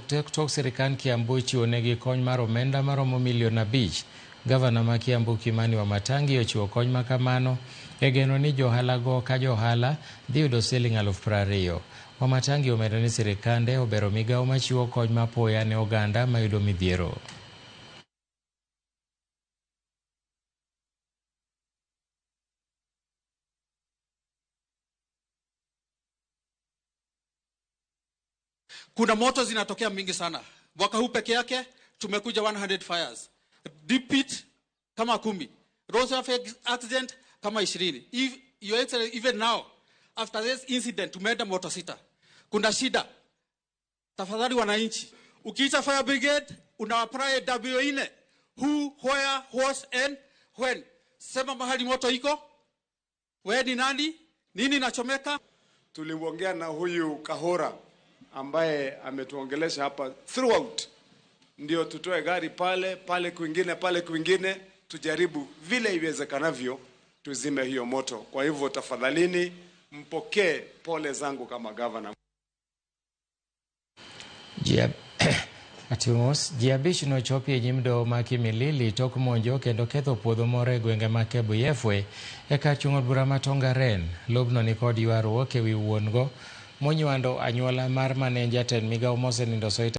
tok sirikand Kiambu chiwo negi kony mar omenda maromo milion 5. Gavana ma Kiambu Kimani Wamatangi ochiwo kony ma kamano e geno ni johala go ka johala dhi yudo siling 20,000. Wamatangi omedo ni sirikande obero migawo machiwo kony mapoya ne oganda mayudo midhiero. Kuna moto zinatokea mingi sana. Mwaka huu peke yake tumekuja 100 fires. Deep pit kama 10. Road traffic accident kama 20. If your excellency, even now after this incident tumeenda moto 6. Kuna shida. Tafadhali wananchi, ukiita fire brigade una apply W4, who, where, what and when. Sema mahali moto iko, wewe ni nani, nini inachomeka. Tuliongea na huyu Kahora ambaye ametuongelesha hapa throughout, ndio tutoe gari pale pale kwingine pale kwingine, tujaribu vile iwezekanavyo tuzime hiyo moto. Kwa hivyo tafadhalini mpokee pole zangu kama governor. Atimos, ji 5 nochopi e nyim doho ma Kimilili tok monjo kendo ketho puodho moro e gwenge ma Kebuyefwe e kar chung' od bura ma Tongaren. Lobno nikod ywaruok ewi wuon go monywando anyuola mar mane en jatend migawo mosenindo Soita.